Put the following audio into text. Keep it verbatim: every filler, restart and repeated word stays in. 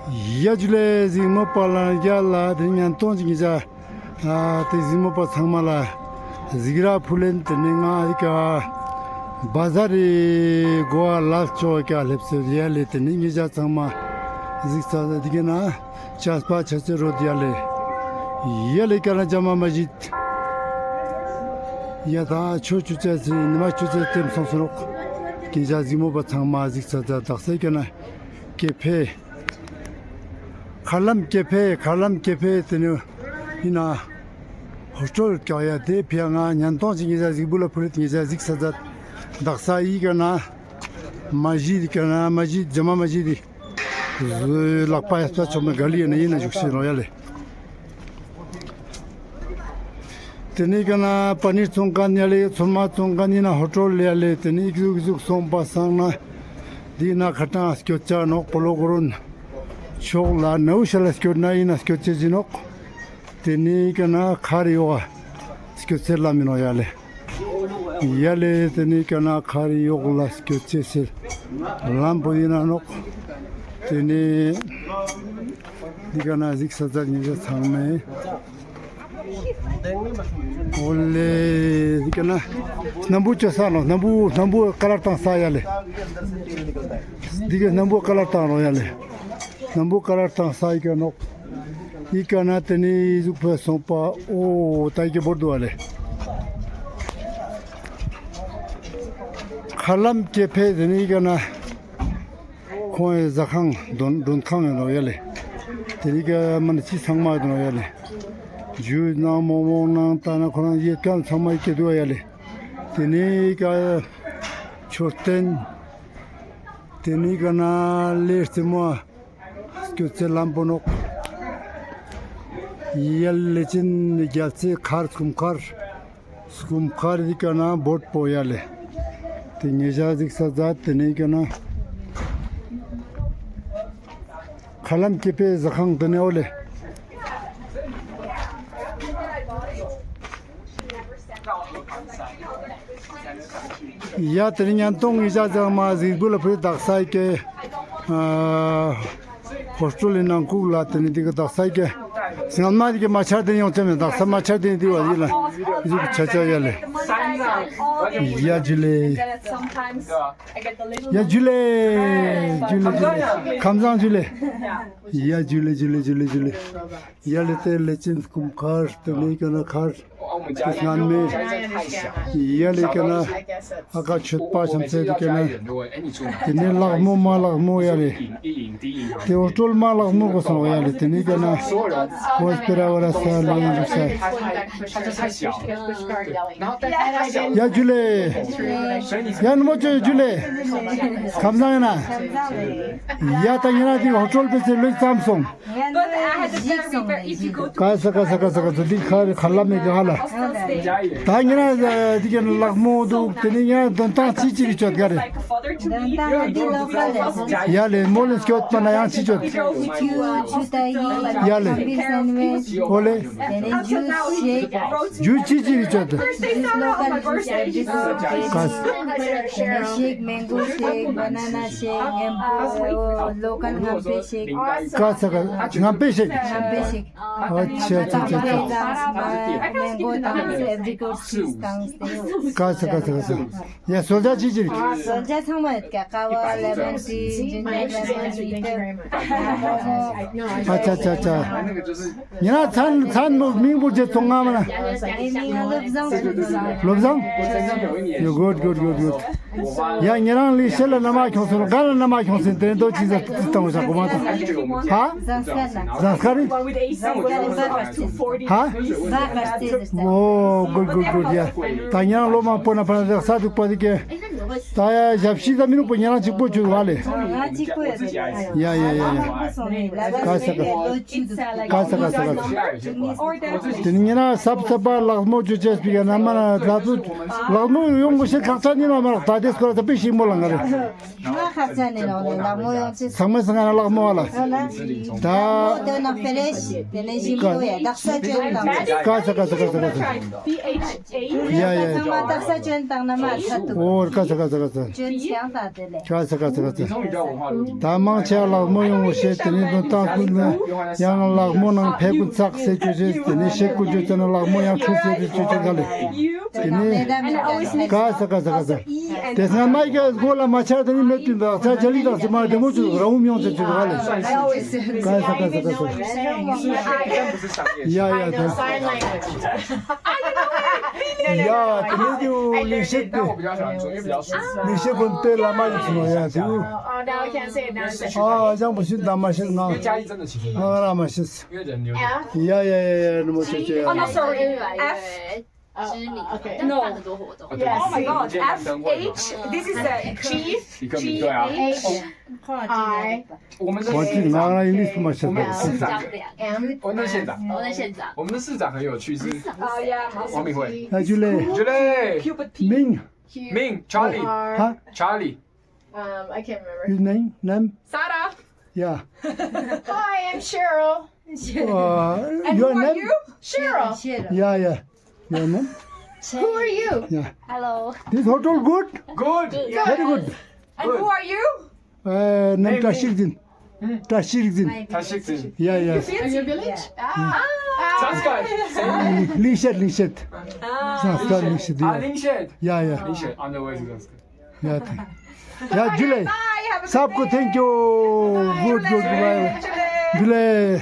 ཡ་ཇུ་ལེ། གཟིགས་མོ་པ་ལ་རྒྱ་ལ་དེ་ཉན་ཏོང་ཅིག་ཉེ་ཞ། ཨ་དེ་གཟིགས་མོ་པ་ཚང་མ་ལ་གཟིགས་ར་ཕུལ་ལེན། དེ་ནེ་ང་ཨི་ཀ་བ་ཟར་རི་གོ་བ་ལ་ཅོ་ཀ་ལེབས་སེ་ཡ་ལེ། དེ་ནེ་ཉེ་ཞ་ཚང་མ་གཟིགས་ས་དེ་ག་ན་ཆས་པ་ཆ་ཚེ་རོ་ཡ་ལེ། ཡ་ལེ་ཀ་ན་ཇ་མ་མ་ཞིད། ཡ་ད་ཆོ་ཆུ་ཚེ་སི་ནི་མ་ཆུ་ཚེ་ཏེམ་སོང་སོ་རོག། ཉེ་ཞ་གཟིགས་མོ་པ་ཚང་མ་གཟིགས་ས་ད་དག་ས་ཀ་ན་ཀེ་ཕེ། མཁར་ལམ་ཀེ་ཕེ། མཁར་ལམ་ཀེ་ཕེ་དེ་ནི་ཡིན་ན་ཧོ་ཊེལ་ཀྱག་ཡ། དེ་ཕི་ཡ་ང་ཉན་ཏོང་ཅིག་ཉེ་ཞ་གཟིགས་བུ་ལ་ཕུལ་ལེ། ཉེ་ཞ་གཟིགས་ས་ད་དག་ས་ཨི་ཀ་ན་མ་ཞིད། ཀ་ན་མ་ཞིད། ཇ་མ་མ་ཞིད། ལག་པ་ཡ་ས་ཆོ་མེ་ག་ལི་ཡ་ན་ཡིན་ན་བཞུགས་ཤེས་རོ་ཡ་ལེ། དེ་ནེ་ཀ་ན་པ་ནིར་ཚོང་ཁང་ཡ་ལེ། ཚོད་མ་ཚོང་ཁང་ཡིན་ན་ཧོ་ཊེལ་ཡ་ལེ། དེ་ནེ་ཟུག་ཟུག་སོང་པ་སང་ན་དེ་ན་ཁ་ཏང་སྐྱོད་ཆ་ནོག། པོ་ལོ་གོ་རོན་ཕྱོགས་ལ་ནའུ་ཤ་ལ་སྐྱོད་ན་ཡིན་ན་སྐྱོད་ཆེ་ཟིན་ནོག། དེ་ནེ་ཀ་ན་མཁར་ཡོག་སྐྱོད་ཆེ་ལ་མིན་ནོག་ཡ་ལེ། ཡ་ལེ། དེ་ནེ་ཀ་ན་མཁར་ཡོག་ལ་སྐྱོད་ཆེ་སེ་ལམ་བོ་ཡིན་ན་ནོག། དེ་ནེ་དེ་ཀ་ན་གཟིགས་ས་ད་ཉེ་ཞ་ཚང་མས། འོ་ལེ། དེ་ཀ་ན་སྣམ་བུ་ཅོ་ས་ནོག། སྣམ་བུ་སྣམ་བུ་ཀ་ལར་བཏང་ས་ཡ་ལེ། དེ་ཀ་སྣམ་བུ་ཀ་ལར་བཏང་རོག་ཡ་ལེ། སྣམ་བུ་ཀ་ལར་བཏང་ས་ཨི་ཀ་ནོག། ཨི་ཀ་ན་དེ་ནེ་ཟུག་ཕེ་སོང་པ། འོ་ད་ཨི་ཀ་བོར་དུག་པ་ལེ། མཁར་ལམ་ཀེ་ཕེ་དེ་ནེ་ཨི་ཀ་ན་ཁོང་ངི་ཟ་ཁང་མགྲོན་མགྲོན་ཁང་ཡོད་ནོག་ཡ་ལེ། དེ་ནེ་ཀ་མ་ནེ་ཅི་ཚང་མ་ཡོད་ནོག་ཡ་ལེ། ཇུས་ནང་མོག་མོག་ནང་ད་ན་ཁོ་རང་ཡོད་ཁན་ཚང་མ་ཨི་ཀ་དུག་པ་ཡ་ལེ། དེ་ནེ་ཀ་མཆོད་རྟེན། དེ་ནེ་ཀ་ན་ལེ་རྩེ་མོ་སྐྱོད་ཆེ་ལམ་བོ་ནོག། ཡ་ལེ་ལེ་ཅན་རྒྱལ་རྩེ་མཁར་སྐུ་མཁར། སྐུ་མཁར་དེ་ཀ་ན་བོད་པོ་ཡ་ལེ། དེ་ཉེ་ཞ་གཟིགས་ས་ད་དེ་ནེ་ཀ་ན་མཁར་ལམ་ཀེ་ཕེ་ཟ་ཁང་དེ་ནེ་འོ་ལེ། ཡ་དེ་ནེ་ཉན་ཏོང་ཉེ་ཞ་ཚང་མ་གཟིགས་བུ་ལ་ཕུལ་ལེ། དག་ས་ཨི་ཀ་ཨ་ཧོ་ཊེལ་ནང་ཁུག་ལ་དེ་ནེ་དེ་ཀ་དག་ས་ཨི་ཀ་སྔན་མ་དེ་ཀ་མ་ཆར་དེ་ཡོང་ཆ་མེད། དག་ས་མ་ཆར་དེ་དེ་བ་ཡིན་ལ་ཟུག་ཆ་ཆ་ཡ་ལེ། ཡ་ཇུ་ལེ། ཡ་ཇུ་ལེ། ཇུ་ལེ་ཇུ་ལེ། ཁམས་བཟང་ཇུ་ལེ། ཡ་ཇུ་ལེ་ཇུ་ལེ་ཇུ་ལེ་ཇུ་ལེ། ཡ་ལེ་དེ་ལེ་ཅན་སྐུ་མཁར་དེ་ནེ་ཀ་ན་མཁར་དེ་སྔན་མེ། ཡ་ལེ་ཀ་ན་ཨ་ཀ་མཆོད་པ་བཤམས་ས་དེ་ཀ་ན། དེ་ནེ་ལག་མོ་མ་ལག་མོ་ཡ་ལེ། དེ་ཧོ་ཊེལ་མ་ལག་མོ་གོ་སོང་ཡ་ལེ། དེ་ནེ་ཀ་ན་ཁོ་སྤེ་ར་བ་ར་ས་ལེ་ཡིན་ས། ཡ་ཇུ་ལེ། ཡ་ནུ་མོ་ཅོ་ཇུ་ལེ། ཁམས་བཟང་ཡིན་ན། ཡ་ད་ཉེ་རང་དེ་ཧོ་ཊེལ་པེ་སེ་ལོས་ཙམ་སོང་། ཀ་ས་ཀ་ས་ཀ་ས་ཀ་ས་དེ་ཁ་ཁ་ལ་མེད་ཀ་ཧ་ལ། ད་ཉེ་རང་དེ་ཀ་ལག་མོ་དུག། དེ་ནེ་ཉེ་རང་དོན་ཐང་ཅི་ཅི་རི་ཅོད་ག་རེ། ཡ་ལེ་མོ་ལེ་སྐྱོད་པ་ན་ཡང་ཅི་ཅོད། ཡ་ལེ། འོ་ལེ། ཇུས་ཅི་ཅི་རི་ཅོད། ཀ་ས་ཀ་ས་ཀ་ངམ་པེ་ཤེག། ཨ་ཆ་ཆ་ཆ་ཆ། ཀ་ས་ཀ་ས་ཀ་ས། ཡ་སོལ་ཇ་ཅི་ཅི་རི། སོལ་ཇ་ཚང་མ་ཡོད་ཀ། ཀ་བ་ལེ་མོན་ཊི་ཇིན་ཇར་ལེ་མོན་ཇུས། ཨ་ཆ་ཆ་ཆ། ཉེ་རང་ཚན་ཚན་མོ་མིང་བོ་ཅི་ཚོང་ང་མ་ན། ཨེ་མིང་ང་བློ་བཟང་། བློ་བཟང་། ཡོ་གུཌ་གུཌ་གུཌ་གུཌ། ཡ་ཉེ་རང་ལི་ཤེ་ལ་ན་མ་ཁྱོང་སོང་ག་ལ་ན་མ་ཁྱོང་སེ་དེ་དོ་ཅི་ཟ་ཏི་ཏང་ས་གོ་མ་ཏང་། ཧ། ཟངས་དཀར་ན། ཟངས་དཀར་རི། ཧ། འོ་གུཌ་གུཌ་གུཌ་ཡ། ད་ཉེ་རང་ལོ་མང་པོ་ན་ཕ་ན་ཟ་ས་དུག་པ་དི་ཀེ། ད་ཡ་ཞབས་ཕྱི་ད་མི་རུག་པ་ཉེ་རང་གཅིག་པོ་ཅུ་བ་ལེ། ང་གཅིག་པོ་ཡོད། ཡ་ཡ་ཡ་ཡ། ཀ་ས་ཀ། ཀ་ས་ཀ་ས་ཀ་ས། དེ་ནི་ཉེ་རང་སབ་སབ་པ་ལག་མོ་ཅོ་ཅེས་པི་ཀ་ན་མ་ན་ད་ཚུ་ལག་མོ་ཡོང་གོ་ཤེས་ཁག་ཆ་ཉེ་རང་མ་རག་ད་དེ་སྐོར་ད་པི་ཤིག་མོ་ལ་ང་རེ། ང་ཁག་ཆ་ནི་ལག་མོ་ཡོང་ཅེས། ཚང་མ་ས་ང་ན་ལག་མོ་བ་ལ། ད་མོ་དེ་ན་ཕེ་རེ་ཤི་དེ་ནི་ཞིམ་པོ་ཡ་དག་ས་ཅོན་དང་། ཀ་ས་ཀ་ས་ཀ་ས་ཀ་ས། ཡ་ཡ། ཚང་མ་དག་ས་ཅོན་དང་ན་མ་ས་དུག། འོ་ཀ་ས་ཀ། ཀ་ས་ཀ་ས། ཅོན་ཆང་དང་དེ་ལས། ཀ་ས་ཀ་ས་ཀ་ས། ད་མང་ཆེ་ལག་མོ་ཡོང་བ་ཤེས་དེ་ནི་དོན་ཏང་ཀུན་ན་ཡང་ལག་མོ་ནང་ཕེ་ཀུན་ཚག་སེ་ཅོ་ཅེས་དེ་ནི་ཤེ་ཀུན་ཅོ་ཅེས་ན་ལག་མོ་ཡང་ཁྲུ་སེ་ཅོ་ཅེས་ག་ལེ། དེ་ནི་ཀ་ས་ཀ་ས་ཀ་ས། དེ་སྔ་མ་ཡི་གོ་ལ་མ་ཆ་དེ་ནི་མེད་དུ་འདུག་ས་ཅ་ལི་དང་སི་མ་དེ་མོ་ཅུ་ར་འུ་མྱོང་ཚེ་ཅུ་ག་ལེ། ཀ་ས་ཀ་ས་ཀ་ས། ཡ་ཡ་ད། ཡ་དེ་ནི་དེ་ལིང་ཤེད་དེ། ལིང་ཤེད་ཀུན་དེ་ལ་མ་ཡིན་ཚུལ་ཡ་དེ། ཨ་ཅང་པོ་ཤིན་ད་མ་ཤེས་ང་། ང་ར་མ་ཤེས། ཡ་ཡ་ཡ་ཡ་ནི་མོ་ཆེ་ཆེ་ཡ། Oh, no, sorry. F. 知名， okay. 但是办很多活动。 Yes. Oh my God. F H. This is a G. G H I. 我们的 ཁོང་ཅི་ང་ར་ཡིན་ནི་སུ་མ་ཤེས། 我们的县长， M. 我们的县长， 我们的县长。 我们的市长很有趣，是 Oh yeah. 王敏慧。 ཡ་ཇུ་ལེ། ཇུ་ལེ། Cupid P. 明。 Ming, Charlie. Or ཧ། 查理。 Um, I can't remember. Your name? Name? Sarah. Yeah. Hi, I'm Cheryl. Uh, and your name? Cheryl. Yeah, yeah. Your name? Who are you? Yeah. Hello. This hotel good? Good. Very good. And who are you? Uh, name Tashik Jin. Tashik Jin. Tashik Jin. Yeah, yeah. Are you village? Ah. Sanskar. Lingshet, Lingshet. Sanskar, Lingshet. Ah, yeah. Lingshet. Yeah, yeah. Lingshet. On the way to Sanskar. Yeah, thank you. Yeah, ཇུ་ལེ། Bye, have a good day. Sabko thank you. Good, good, bye. ཇུ་ལེ།